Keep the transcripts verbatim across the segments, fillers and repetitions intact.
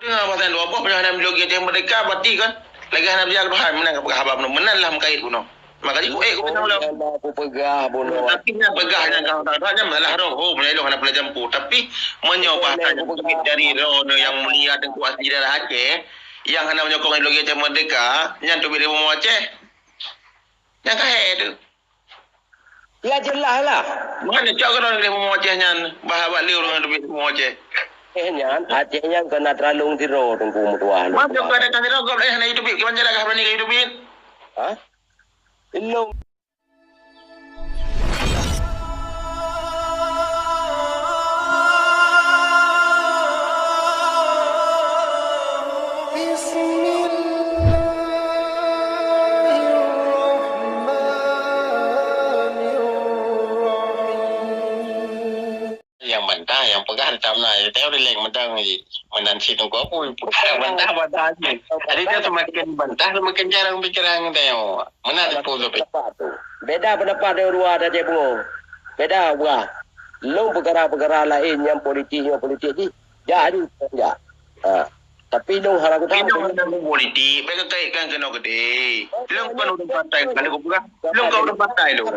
Deungoe pasan dua boh, meunyoe hana ideologi Aceh Merdeka, berarti kan lagèe hana beujalan keutuhan, meunan ka peugah haba bunoe. Meunan lah meukaid bunoe. Maka jih kuék kupeugah lom. Hana kupeugah bunoe. Tapi nyan peugah nyang ka nyan masalah droe, ho, meunyoe ilôn hana peureulèe jampu. Tapi meunyoe bahasa nyang teubiet dari droeneuh Yang Mulia Teungku Asri Darah Aceh, nyang hana menyokong ideologi Aceh Merdeka, nyan teubiet dari bumoe Aceh. Nyang ka hék teuh. Ya jeulaih lah. Meunan cok keunoe lé bumoe Aceh nyan, bah bak lé ureueng teubiet bumoe Aceh. Eh nyan, Aceh nyan keunan teuralong sidroe Teungku meutuah. Masa keu ada sidroe gob laén hana jiteubiet, kiban cara kah berani kah jiteubiet? Hah? Ilong. Nyang bantah, nyang peugah tam na, teuh rileng mantong ji. Meunan cit Teungku Apui peugah bantah, bantah ji. Jadi dia semakin bantah, semakin jarang pikiran teuh. Meunan Teungku Apui. Beda pendapat dengan dua tadi Bungo. Beda wah. Lôn peukara-peukara laén nyang politik, nyang politik ji. Jak aju, jak. Ha. Tapi lôn hana kutang. Lôn hana politik, bèk keukaitkan keunoe keudéh. Lôn kon ureueng partai, ka lheueh kupeugah. Lôn kon ureueng partai lôn.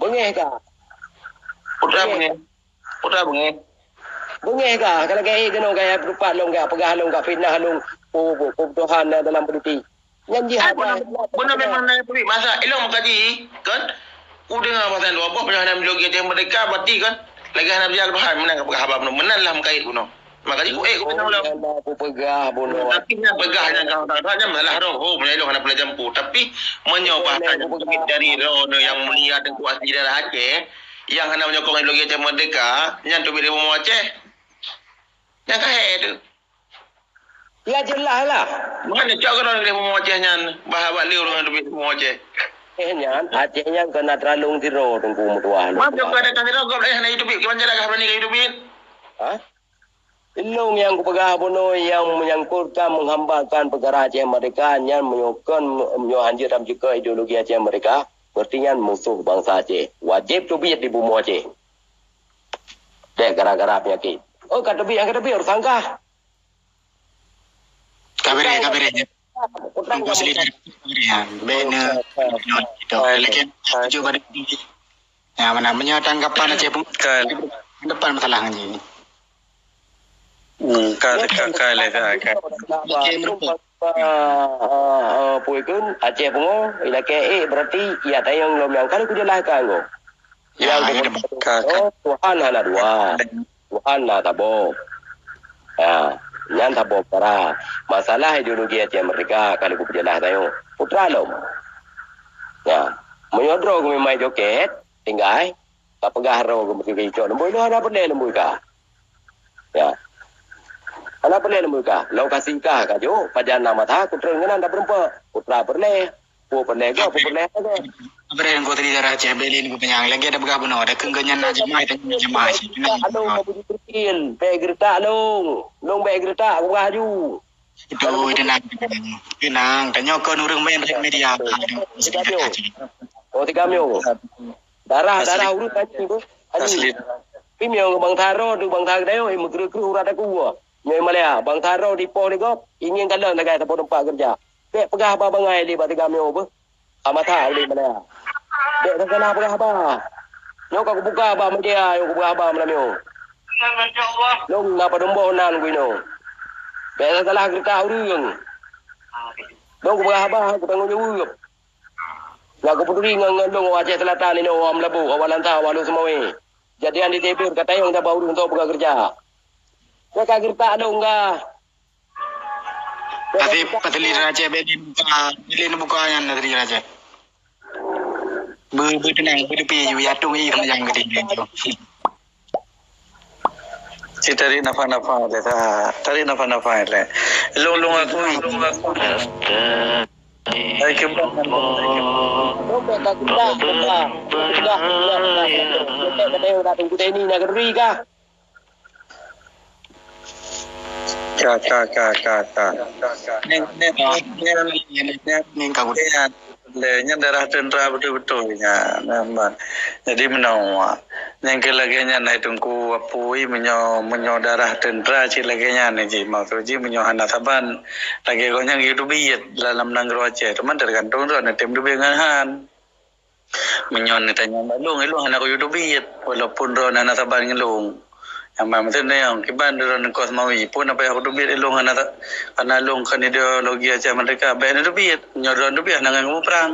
Beungéh ka. Putra beungéh. Putra beungéh. Beungéh ka, ka lagèe eh keunoe gaya peutupat lôn, ka peugah lôn, ka fitnah lôn. Oh, oh, oh, Tuhan dalam politik. Nyan jih haba. Beuna memang na politik masa ilong meukaji, kan? Udeungoe pasan dua boh, meunyoe hana ideologi Aceh Merdeka, berarti kan lagèe hana beujalan keutuhan, meunan ka peugah haba bunoe. Meunan lah meukaid bunoe. Maka jih kuék kupeugah lom. Hana kupeugah bunoe. Tapi nyan peugah nyang ka nyan masalah droe, ho, meunyoe ilôn hana peureulèe jampu. Tapi meunyoe bahasa nyang teubiet dari droeneuh Yang Mulia Teungku Asri Darah Aceh, nyang hana menyokong ideologi Aceh Merdeka, nyan teubiet dari bumoe Aceh. Nyang ka hék teuh. Ya jeulaih lah. Meunan cok keunoe lé bumoe Aceh nyan, bah bak lé ureueng teubiet bumoe Aceh. Eh nyan, Aceh nyan keunan teuralong sidroe Teungku meutuah. Masa keu ada sidroe gob laén hana jiteubiet, kiban cara kah berani kah jiteubiet? Hah? Ilong nyang kupeugah bunoe nyang menyangkutkan menghambakan peukara Aceh Merdeka nyan meunyoe kon, meunyoe hanjeuet tameucukô ideologi Aceh Merdeka, berarti nyan musoh bansa Aceh. Wajéb teubiet di bumoe Aceh. Dek gara-gara peunyakét. Oh, ka teubiet, ka teubiet, ureueng sangkah. Ka beureh, ka beureh. Tunggu selidar. Ka beureh, ya. Bèk na. Lakèe tuju pada. Ya, mana meunyoe tanggapan Aceh Bungo. Depan masalah nyan. Hmm, ka, ka, ka, ka, ka. Lakèe meureumpok. Ah, ah, ah, peue kheun Aceh Bungo, ilakèe ék berarti ya tayong lom nyang ka lheueh kujeulaih keu anggô. Ya, nyang ya, ka, ka. Oh, Tuhan hana dua. Tuhan na saboh. Ya, nyan saboh peukara. Masalah ideologi Aceh Merdeka ka lheueh kupeujeulah tanyoe. Putra lom. Ya, meunyoe droe geumeumain jokét, tinggai, tapeugah droe geumeukeujok leumboi, lôn hana peureulèe leumboi ka. Ya. Hana peureulèe leumboi ka. Lokasi ka, ka jok, pajan na mata, kutrön ngon nan tapeureumpok. Putra peureulèe. Peue peureulèe gob, peue peureulèe gob. Abraham kau tadi darah cek belin ku penyang. Lagi ada peugah bunoe, ada keu nyan na jemaah, ada nyan jemaah. Along ka bujur kecil, bèk geureutak long. Long bèk geureutak, ku peugah aju. Itu, tenang, tenang. Tenang, tanyoe kon ureueng main media. Oh, tiga mio. Darah, darah ureueng tadi tu. Asli. Pi mio bangsa droe tu, bangsa geutanyoe, eh, meukreuh-kreuh urat aku. Nyoe Malaya, bangsa droe dipoh lé gob, ingin kalon sagai saboh teumpat keureuja. Bèk peugah haba bangai lé bak tiga mio beuh. Ka masa ulèe Malaya. Bèk salah peugah haba. Nyoe ka kubuka bak media, nyoe kupeugah haba malam nyoe. Lôn na padum boh nan ku inoe. Bèk salah geureutak ureueng. Lôn kupeugah haba, kutanggong jaweueb. Nyang kupeuduli ngon, ngon lôn Aceh Selatan inoe, Meulaboh, Awak Lansa, Awak Lôn Seumawé. Jadi, di Tibet, ka tayong saboh ureueng tu peugah keureuja. Nyoe ka geureutak lôn ka. Pasti, pasti li raja beli buka, beli buka nyan tadi raja. Be, be tenang, be tepi, yu, ya tu, i, sama jangan gede, gede. Ci tarik nafas-nafas lé, ta-, tarik nafas-nafas lé. Lôn, lôn aku, lôn aku. Hai, keumbang. Lôn bèk ka geureutak, geureutak. Geureutak, geureutak, geureutak. Lôn bèk ka tayong dak Teungku Deni na geuri kah? Ka, ka, ka, ka, ka. Neng, neng, neng, neng, neng, neng, ka udah. Lé, nyan darah teuntera beutôi-beutôi nyan, nampak. Jadi meunoe, Nyang keu lagèe nyan hai Teungku Apui, meunyoe, meunyoe darah teuntra cit lagèe nyan jih, maksud jih meunyoe hana saban lagèe gobnyan geuyue teubiet dalam nanggroe Aceh, teuma teugantung droeneuh tem teubiet ngon han. Meunyoe neutanyong bak lôn, ilôn hana kuyue teubiet, walaupun droeneuh hana saban ngon lôn. Nyang ban meuteun nyang kiban droeneuh kos mawi, peue na payah kuteubiet ilôn hana sa-, hana lôn kon ideologi Aceh Merdeka, bèk neuteubiet. Meunyoe droeneuh teubiet hana ngon kamoe prang.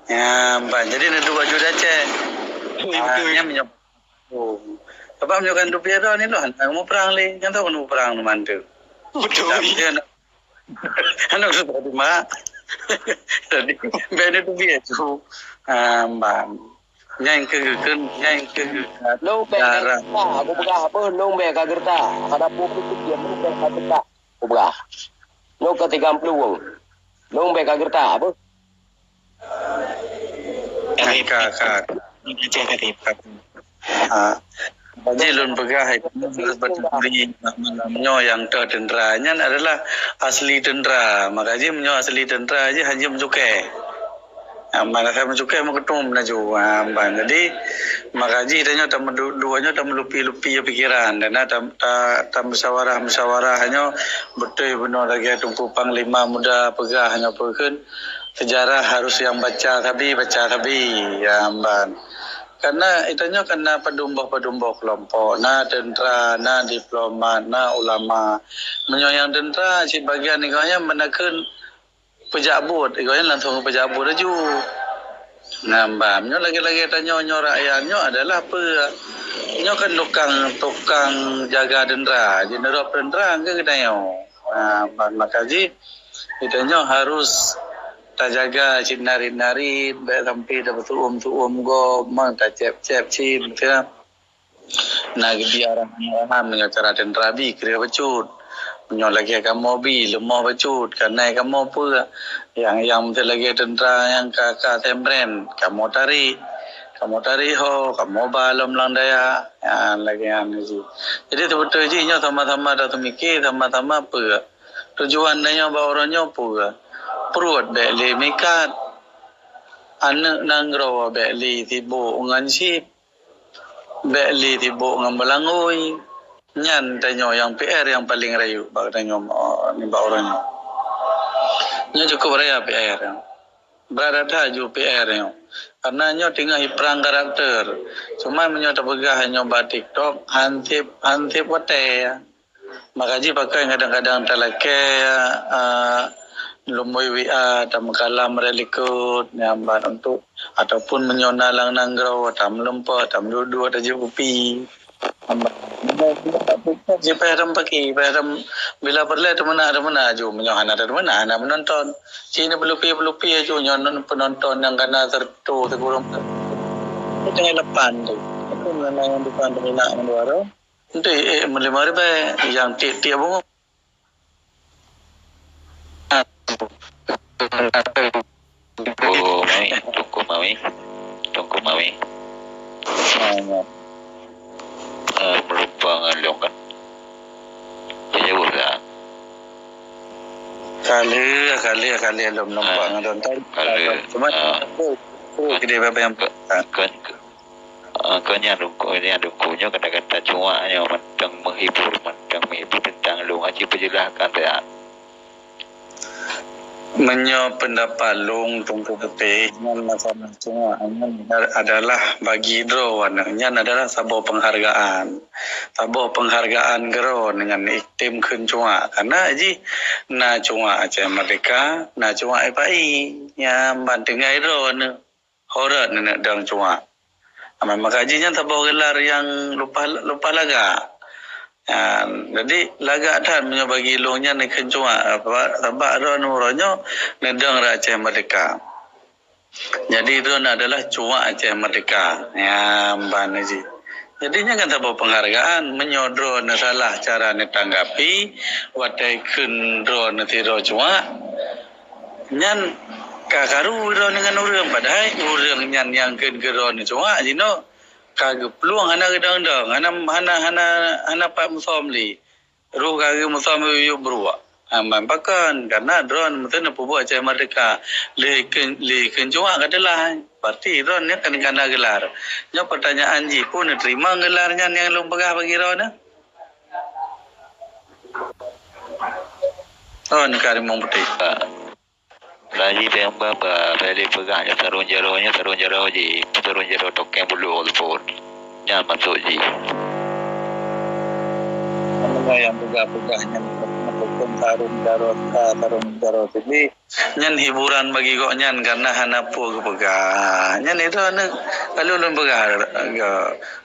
Nyang ban, jadi neuteubiet baju Aceh. Betul, betul. Nyan meunyoe Oh. Sabab meunyoe kan teubiet droeneuh, hana muprang lé. Nyang tahu muprang teuma tu. Betul. Tapi dia nak, anak susah terima. Jadi, bèk neuteubiet tu. Ah, ban. Nyan keuh, keuh, nyan keuh. Lôn bèk ka geureuta, aku peugah apa, lôn bèk ka geureuta. Pada pukul tujuh, lôn bèk ka geureuta. Aku peugah. Lôn ka tiga puluh wong. Lôn bèk ka geureuta, apa? Ka, ka. Ha. Jadi lôn peugah, nyoe nyang teuh teuntra nyan adalah asli teuntra. Maka jih meunyoe asli teuntra jih hana meucukai. Ha, mana saya meucukai meuketum laju. Ha, ban. Jadi, maka jih tanyoe tameudu-, dua nyoe tameulupi-lupi pikiran. Dan tam-, ta-, tameusawarah-musawarah nyoe beutôi bunoe lagèe Teungku Panglima Muda peugah nyoe peue kheun. Sejarah harus nyang baca sabe, baca sabe, ya, ban. Karena geutanyoe kan na padum boh-padum boh keulompok, na teuntra, na diplomat, na ulama. Meunyoe nyang teuntra, sibagian gobnyan meunakheun peujak buet, gobnyan langsung peujak buet laju. Nah, ban, nyoe lagèe-lagèe tanyoe, nyoe rakyat, nyoe adalah peue? Nyoe kan tukang, tukang jaga teuntra, jineurôb teuntra keu geutanyoe. Nah, ban, maka jih, geutanyoe harus tajaga cit narit-narit, bèk sampai tapeuseu'uem-seu'uem gob, mang tacép-cép cit, beutôi. Na geubri arahan-arahan meunyoe cara teuntra bi kreueh bacut. Meunyoe lagèe kamoe bi leumoh bacut, keunan kamoe peue? Nyang, nyang meuteun lagèe teuntra nyang ka, ka sembren, kamoe tarék. Kamoe tarék ho, kamoe ba lom lam dayah. Nyan lagèe nyan jih. Jadi, seubeutôi jih nyoe sama-sama tateumike, sama-sama peue? Tujuan tanyoe bak uroe nyoe peue? Pruet bèk lé meuikat. Aneuk nanggroe bèk lé sibok ngon chip. Bèk lé sibok ngon beulangui. Nyan tanyoe nyang P R nyang paleng rayeuk bak tanyoe, eh, nibak uroe nyoe. Nyoe cukup raya P R. Brat that ju P R nyoe. Karena nyoe teungoh jiprang karakter. Cuma meunyoe tapeugah nyoe bak TikTok, hansép, hansép watèe. Maka jih pakon kadang-kadang talakèe, a, lumbôi W A, tameukalam rot likot, nyan ban untuk, ataupun meunyoe na lam nanggroe, tameulimpok, tameuduek-duek, tajép kupi. Jih payah tameupaki, payah tam-, bila peureulèe teumeunak, teumeunak aju. Meunyoe hana teumeunak, hana meunonton. Cit na peulupi-peulupi aju, nyoe non-, peunonton nyang kana seratus sikureueng. Teungoh lapan tu. Itu mengenai yang bukan teumeunak ngon dua tu. Enti, eh, meulima ribèe, nyang tiep-tiep bungong. Oh, Mawi, Teungku Mawi. Teungku Mawi. Ah, meulumpang ngon lôn kan. Jauh lah. Kali, kali, kali lôn meulumpang ngon lôn. Kali, cuma, ah, oh, oh, gede apa yang ke-, ke-, Ah, keu nyan Teungku, nyan Teungku nyoe kata-kata cuak nyoe mantong meuhibur, mantong meuhibur teuntang lôn. Aci peujeulahkan sajan. Meunyoe peundapat lôn Teungku Putéh, nyan masalah cuak nyan adalah bagi droe, nyan adalah saboh peunghargaan. Saboh peunghargaan keu droe ngon iktim kheun cuak. Karena jih na cuak Aceh Merdeka, na cuak F A I. Nyan ban tinggai droeneuh. Horot nenek dang cuak. Amai maka jih nyan saboh gelar nyang lupah, lupah lagak. Nyan, jadi lagak that meunyoe bagi lôn nyan neukheun cuak. Sabab, sabab droeneuh uroe nyoe neudong rot Aceh Merdeka. Jadi droeneuh adalah cuak Aceh Merdeka. Nyan ban jih. Jadi nyan kan saboh peunghargaan. Meunyoe droeneuh salah cara neutanggapi, watèe kheun droeneuh sidroe cuak, nyan ka karu droeneuh ngon ureueng, padahai ureueng nyan nyang kheun keu droeneuh cuak jinoe ka geuplueng hana geudong-dong, hana, hana, hana, hana pat musöm lé. Roh ka geumusöm yub-yub bruek. Aman pakon, karena droeneuh meuteun neupeubuet Aceh Merdeka. Lé kheun, lé kheun cuak ka teulah. Berarti droeneuh kan kana gelar. Nyoe pertanyaan jih, peue neuteurimong gelar nyan nyang lôn peugah bagi droeneuh? Oh, neuka rimong putéh. Raji teumbaba, Feli peugah nyoe sarong jaroe, nyoe sarong jaroe jih, sarong jaroe tokeng bulu teupot. Nyan maksud jih. Nyang peugah-peugah nyan sarong jaroe, sarong jaroe teubi. Nyan hiburan bagi gobnyan karena hana peue geupeugah. Nyan itu aneuk lalu lôn peugah,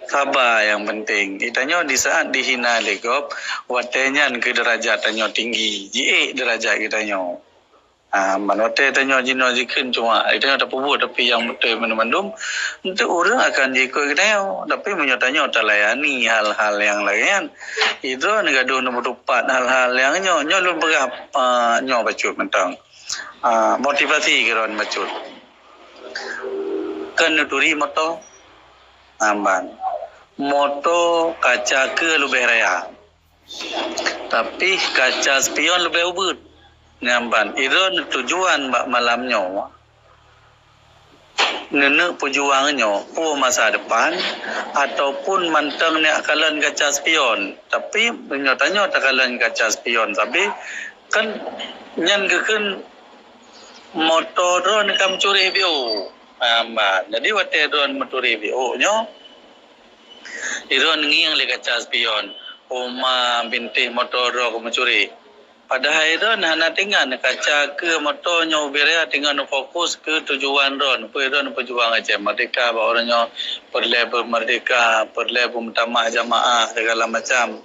saba nyang penting. Geutanyoe di saat dihina lé gob, watée nyan keu derajat tanyoe tinggi, jiék derajat geutanyoe. Ha, ban watée tanyoe jinoe jikheun cuma, geutanyoe tapeubuet tapi nyang beutôi mandum-mandum, enteuk ureuëng akan jikheun geutanyoe. Tapi meunyoe tanyoe talayani hal-hal nyang lagée nyan, droeneuh gadôh neumeutupat hal-hal nyang nyoe, nyoe lôn peugah, ah, nyoe bacut mantong. Ah, motivasi keu droeneuh bacut. Keu neuturi moto, amban. Moto kaca keue leubeh raya. Tapi kaca spion leubeh ubit. Nyan ban, droeneuh tujuan bak malam nyoe, neuneuk peujuang nyoe peue masa depan, ataupun mantong neuk kalon kaca spion. Tapi meunyoe tanyoe takalon kaca spion sabe, kan nyan geukheun moto droeneuh ka meucureh biôh. Nyan ban, jadi watée droeneuh meucureh biôh nyoe, droeneuh ngieng lé kaca spion, uma bintéh moto droeneuh ka meucureh. Padahai droeneuh hana teuingat kaca keue moto nyoe ubit raya, teungoh neufokus keu tujuan droeneuh. Peue droeneuh peujuang Aceh Merdeka bak uroe nyoe, peureulée beumeurdeka, peureulée beumeutamah jamaah segala macam.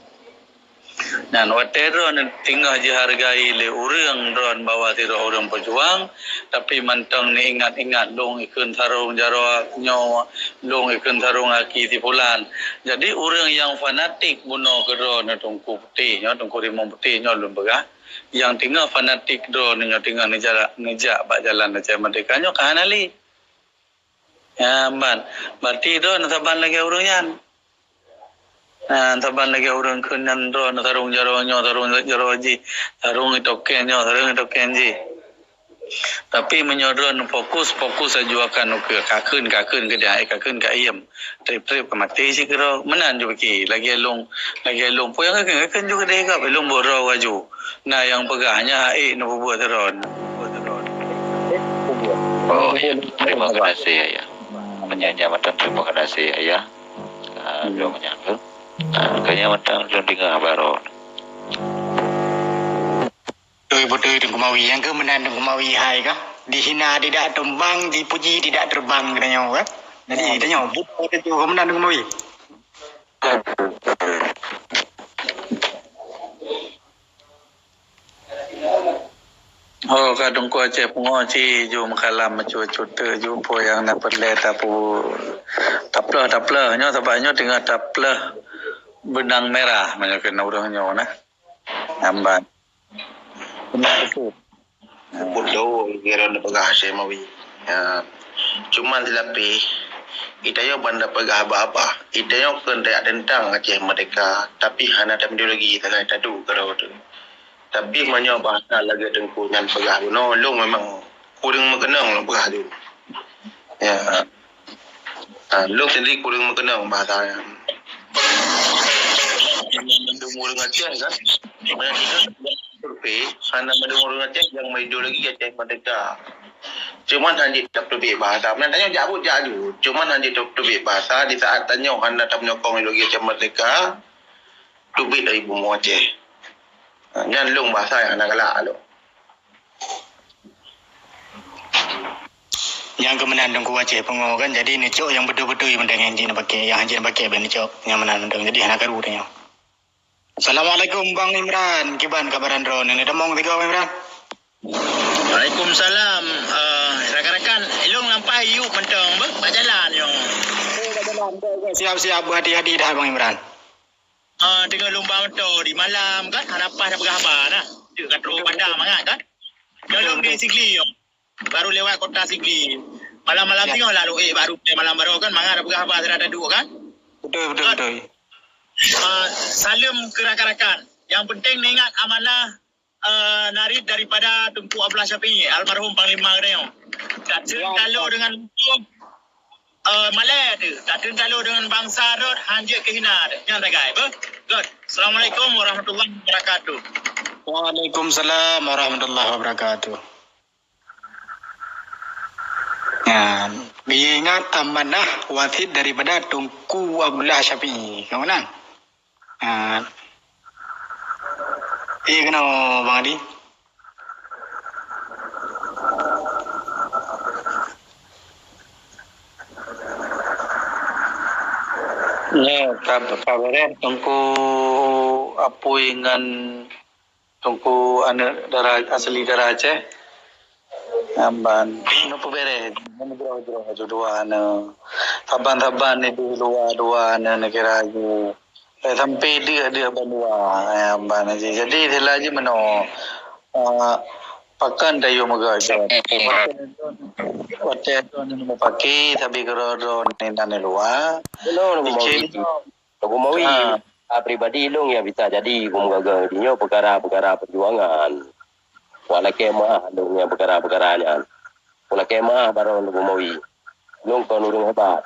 Nyan watée droeneuh teungoh jihargai lé ureuëng droeneuh bahwa sidroe ureuëng peujuang, tapi mantong neuingat-ingat lôn ikheun sarong jaroe nyoe, lôn ikheun sarong aki si fulan. Jadi ureuëng nyang fanatik bunoe keudroe nyoe Teungku Putéh nyoe, Teungku Rimong Putéh nyoe lôn peugah, nyang teungoh fanatik droeneuh nyoe teungoh neujak, neujak bak jalan Aceh Merdeka nyoe ka hana lé. Nyan ban, berarti droeneuh saban lagée ureuëng nyan. Nyan saban lagée ureuëng kheun nyan droeneuh sarong jaroe nyoe, sarong jaroe jih, sarong itokeng nyoe, sarong itokeng jih. Tapi meunyoe droeneuh fokus, fokus laju akan ukeue, ka kheun, ka kheun keudeh, ka kheun ka iem. Treb-treb ka maté cit keudroe. Meunan ju pike, lagée lôn, lagée lôn peue nyang ka kheun, ka kheun ju keudeh gob, lôn buet droe laju. Na nyang peugah nyan hase neupeubuet sidroe. Oh, ya. Terima kasih, Ayah. Meunyan mantong terima kasih, Ayah. Ah, lôn meunyan tu. Ah, kayaknya mantong lôn deungoe baroe. Beutôi, beutôi, Teungku Mawi. Nyang keu meunan Teungku Mawi hai kah? Dihina tidak tumbang, dipuji tidak terbang, geutanyoe kah? Jadi, geutanyoe, beutôi, beutôi, keu meunan Teungku Mawi. Oh, ka Teungku Aceh Pungo ci ju meukalam, macu-macu teuk ju peue nyang na peureulée tapu-, tapleuh-tapleuh nyoe, sabab nyoe teungoh tapleuh benang merah, meunyoe keunan ureuëng nyoe na. Amban. Beutôi, kira neupeugah Aceh Mawi. Ya. Cuman silapeh, geutanyoe ban tapeugah haba-haba. Geutanyoe kheun tajak teuntang Aceh Merdeka, tapi hana tamideologi, sagai tadu keudroe tu. Tapi meunyoe bahasa lagée Teungku nyan peugah bunoe, lôn memang kureueng meukeunong lôn peugah tu. Ya. Ha, lôn sendiri kureueng meukeunong bahasa nyan. Mandum ureuëng Aceh kan? Banyak kita survei, hana mandum ureuëng Aceh nyang meuideologi Aceh Merdeka. Cuman hana jiteubiet bahasa. Meunan tanyoe jak buet jak aju. Cuman hana jiteubiet bahasa di saat tanyoe hana tameunyoe ideologi Aceh Merdeka, teubiet dari bumoe Aceh. Ha, nyan lôn bahasa nyang hana galak lôn. Nyang keu meunan Teungku Aceh Pungo kan, jadi neucok nyang beutôi-beutôi mantong nyang jeuet neupaké, nyang hana jeuet neupaké bèk neucok, nyang meunan mantong. Jadi hana karu tanyoe. Assalamualaikum Bang Imran, kiban kabaran droeneuh? Neutamong sigoe Bang Imran. Waalaikumsalam. Eh, rakan-rakan, ilong lampai yuk mantong beuh bak jalan yong. Oh, bak jalan, siap-siap, berhati-hati dah Bang Imran. Ah, teungoh lumba moto di malam kan, hana paih tapeugah haba nah. Deuk ka trok padang mangat kan. Dalam di Sigli, baru lewat kota Sigli. Malam-malam tengok lalu, eh, baru malam baru kan, mangat tapeugah haba sira taduk kan. Betul, betul, betul. Ah, saleuem keu rakan-rakan. Yang penting ingat amanah, eh, narit daripada Teungku Abdullah Syafi'i, almarhum Panglima geutanyoe. Dan seutalo dengan musuh, Eh, malèe teuh, tateun talo deungon bansa rot, hanjeuet keu hina teuh. Nyan sagai, beuh. Good. Assalamualaikum warahmatullahi wabarakatuh. Waalaikumsalam warahmatullahi wabarakatuh. Nyan, ingat amanah wasiet daripada Teungku Abdullah Syafi'i. Kamu nang? Ah. Iya, kena, Bang Adi. Nyoe, ka, ka beureh Teungku Apui ngon Teungku aneuk dara, asli dara Aceh. Amban, nyoe peubere, nyoe jroh-jroh aju dua aneuk. Saban-saban di luwa dua aneuk neukira aju. Eh, sampai deuk-deuk bandua, eh, amban aja. Jadi, sila aja meunoe, eh, pakon tayue meugoe jroh. Watèe, watèe droeneuh mupaki, sabe keudroe droeneuh nan di luwa. Betul, Teungku Mawi. Teungku Mawi, ha, pribadi lôn nyang bisa jadi peumeugaga di nyoe peukara-peukara peujuangan. Wak lakèe meu'ah lôn nyang peukara-peukara nyan. Wak lakèe meu'ah baroe Teungku Mawi. Lôn kon ureueng hebat.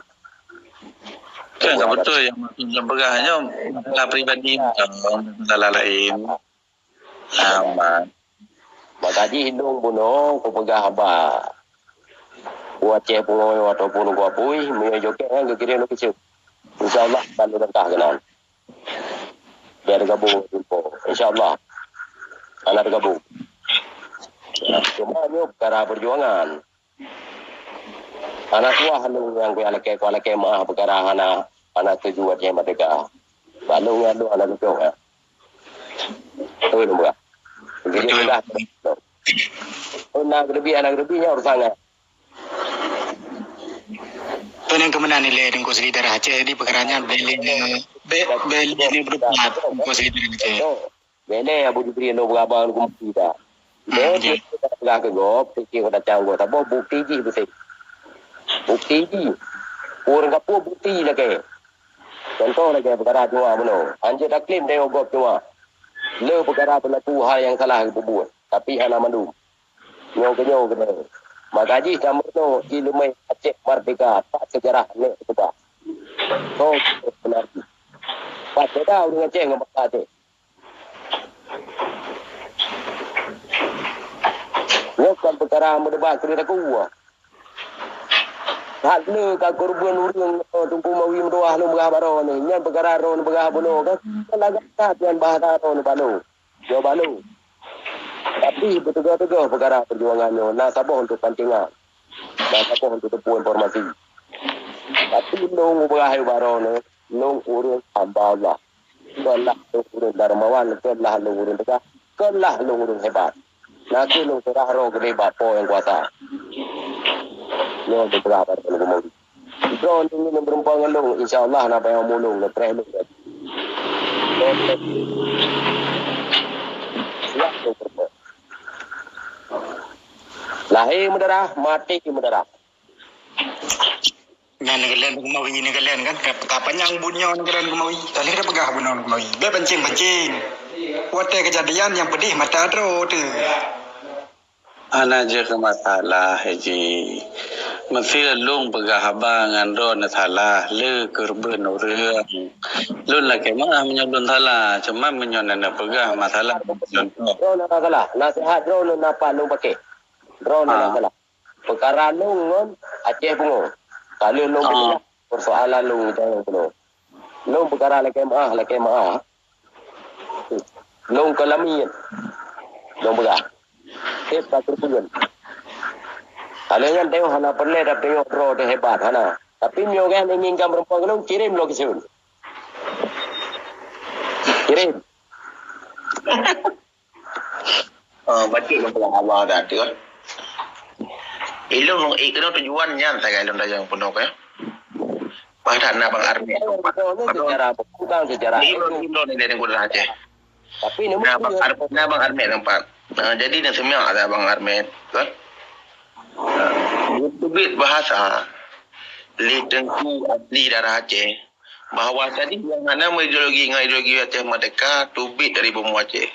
Kan ka beutôi nyang maksud lôn peugah nyoe masalah pribadi, bukan masalah laén. Aman. Maka jih lôn bunoe kupeugah haba. Buet Aceh Pungo ataupun Guapui, meunyoe jokét nyan geukirém lôn keu cit. Insya Allah, ban lôn langkah keunan. Biar gabung info. Insya Allah. Hana teugabung. Cuma nyoe peukara peujuangan. Hana tuah lôn nyang kuyak lakèe, kuyak lakèe meu'ah peukara hana, hana tuju watèe merdeka. Bak lôn nyan lôn hana tuju, eh. Betul, Mbak. Jadi, betul. Sudah. Oh, na geuleubi, hana geuleubi, nyan urusan nyan. Peue nyang keumeunang nilai Teungku Sri Darah Aceh di peukara nyan, bèk lé, bèk, bèk lé, bèk lé beudebat Teungku Sri Darah Aceh. Bèk lé Abu Jibri lôn beuraba ngon Teungku Mawi dah. Hmm, ya. Peugah keu gob, pike keu tacang gob, saboh bukti jih beutôi. Bukti jih. Ureueng ka peue bukti lakèe. Contoh lagèe peukara Cuma bunoe. Hanjeuet taklém tayue gob Cuma. Le peukara beulaku hai nyang salah geupeubuet, tapi hana mandum. Nyoe keuh nyoe keunoe. Maka jih tameunoe ileumèe Aceh merdeka, pat seujarah nèk keubah. Soe beunari? Pat beda ureueng Aceh ngon bansa Aceh. Nyoe kon peukara meudebat keu takue. That le ka keureubeuen ureueng, eh, Teungku Mawi meutuah lôn peugah baroe nyoe. Nyan peukara droeneuh peugah bunoe kan. Kan lagak that nyan bahasa droeneuh bak lôn. Nyoe bak lôn. Tapi beuteugoh-teugoh peukara peujuangan nyoe na saboh untuk pancingan. Na saboh untuk teupeu informasi. Tapi lôn peugah hai baroe nyoe, lôn ureueng hamba Allah. Kon lah lôn ureueng dermawan, kon lah lôn ureueng teuga, kon lah lôn ureueng hebat. Na kheueh lôn seurah droe keudeh bak Po nyang kuasa. Nyoe teupeugah bak lôn bumoe. Droeneuh nyoe meureumpok ngon lôn, insya Allah na payah mulông, neupreh lôn. Siap lôn meureumpok. Lahé meudarah, maté meudarah. Nyan neukalon Teungku Mawi, neukalon kan, ka, ka panyang buet nyoe neukalon Teungku Mawi. Ka lheueh tapeugah bunoe Teungku Mawi. Bèk pancing-pancing. Watèe keujadian nyang peudeh mata droe teuh. Hana jeuet keu masalah, Haji. Meusé lôn peugah haba ngon droeneuh salah, le keureubeuen ureueng. Lôn lakèe meu'ah meunyoe lôn salah, cuma meunyoe neupeugah masalah, contoh. Droeneuh na salah, naseuhat droeneuh na pat lôn paké. Droeneuh na salah. Peukara lôn ngon Aceh Pungo. Ka lheueh lôn peugah persoalan lôn jaweueb bunoe. Lôn peukara lakèe meu'ah, lakèe meu'ah. Lôn kon lamiet. Lôn peugah. Sép ka keureubeuen. Ka lheueh nyan teuh hana peureulèe tapeutunyok droe teuh hebat, hana. Tapi meunyoe gobnyan inginkan meureumpok ngon lôn, kirém lôn keu suen. Kirém. Oh, bacut lôn peugah haba dah tu, kan. Ilôn lôn ék keunoe tujuan nyan sagai lôn tajak peunoh, kan. Bah that na Bang Armet. Betul, betul, secara, bukan secara. Ni ilôn, ilôn ni dari Kuta Aceh. Tapi ni na Bang Ar-, na Bang Armet nampak. Ah, jadi na seumang ada Bang Armet, kan. Ah, teubiet bahasa. Lé Teungku asli darah Aceh. Bahwa tadi nyang hana meuideologi ngon ideologi Aceh Merdeka teubiet dari bumoe Aceh.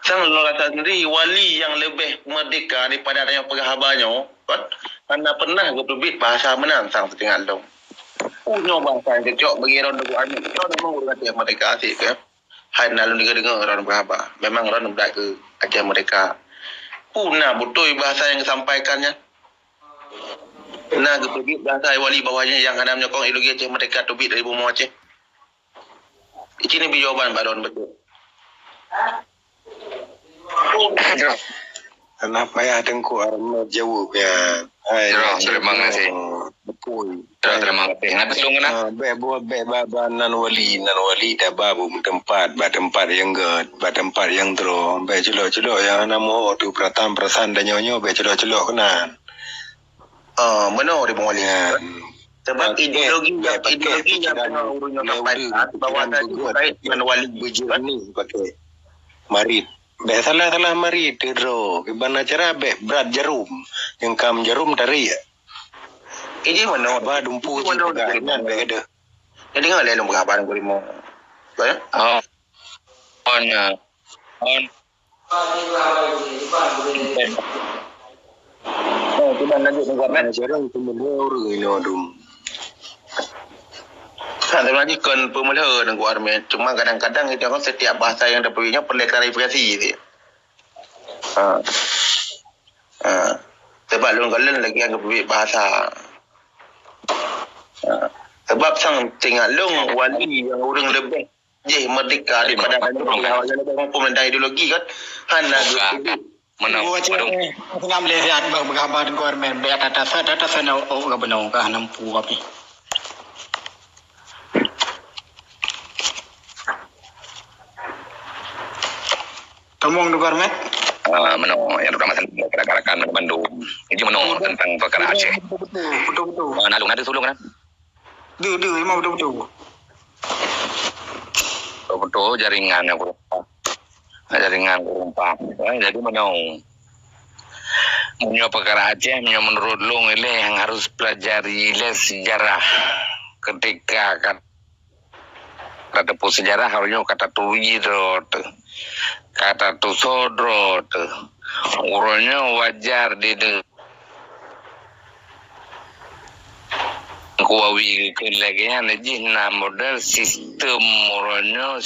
Sang lôn rasa sendiri wali nyang leubeh merdeka daripada nyang peugah haba nyoe, kan? Hana pernah geuteubiet bahasa meunan sang seutingat lôn. Peue nyoe bahasa nyang cocok bagi droen Teungku Armet? Droen memang ureueng Aceh Merdeka sih, ya. Hai na lôn deungoe-deungoe droen beuhaba. Memang droen brat keu Aceh Merdeka. Peue na beutôi bahasa nyang geusampaikan nyan? Na geupeubiet bahasa Wali bahwa nyang hana menyokong ideologi Aceh Merdeka teubiet dari bumoe Aceh? Ici neubi jawaban bak droen beutôi. Hana payah Teungku Armet jaweueb nyan. Hai, Jroh, terima kasih. Beutôi. Jroh, terima kasih. Hana peuleueng keunan? Ah, bèk buet, bèk ba, ba nan Wali, nan Wali dak ba bu teumpat, ba teumpat nyang gèt, ba teumpat nyang droe. Bèk culok-culok nyang hana meuho teuh peurasaan-peurasaan tanyoe-nyoe, bèk culok-culok keunan. Ah, meunoe di Wali. Ya. Sebab ideologi, ideologi nyang teungoh ureueng nyoe sampaikan bahwa tadi berkait dengan Wali. Beujeureunih pakai marit. Bèk salah-salah marit teuh droe. Kiban acara bèk brat jarum. Nyang kam jarum tarék. Iji meunoe. Ba dumpu jipeugah nyan bèk gadoh. Jadi ngon lé lôn beukaban ku rimong. Ba? Oh. On, uh, on. Oh, kiban lanjut Teungku Armet. Jarang peumeuliha ureueng inoe dum. Kan sebenarnya kon peumeuliha Teungku Armet. Cuma kadang-kadang kita kan setiap bahasa yang terpilihnya perlu klarifikasi dia. Ha. Ha. Sebab lôn kalon lagi yang terpilih bahasa. Ha. Sebab sang tengok lôn Wali yang ureueng leubeh jih merdeka daripada tanyoe pegawai yang lebih mampu menentang ideologi kan. Hana geupeuduek. Mana? Oh, cik, eh, aku nak melihat bak, bak gambar Teungku Armet, bak atas, atas, atas sana, oh, oh, ka beuna, ka nampu api. Tamong Teungku Armet? Ah, mano, yang terutama tentang rakan-rakan bandum. Jadi mano tentang perkara Aceh. Betul, betul, betul, betul. Ah, nak, nak ada sulung kan? Deuh, deuh, memang beutôi-beutôi. Beutôi jaringan nyang kureueng. Jaringan kureueng paham. Eh, jadi meunoe. Meunyoe peukara Aceh, meunyoe meunurot lôn ilèe nyang harus pelajari ilèe sejarah. Ketika ka, ka tateupeue sejarah, harus nyoe ka taturi droe teuh. Ka tatusoe droe teuh. Uroe nyoe wajar di de-, Teungku Awi geukheun lagèe nyan, jih na model sistem uroe nyoe,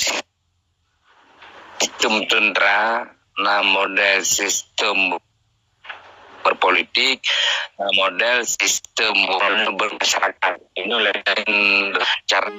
sistem teuntra, na model sistem berpolitik, na model sistem uroe nyoe bermasyarakat. Inoe laén cara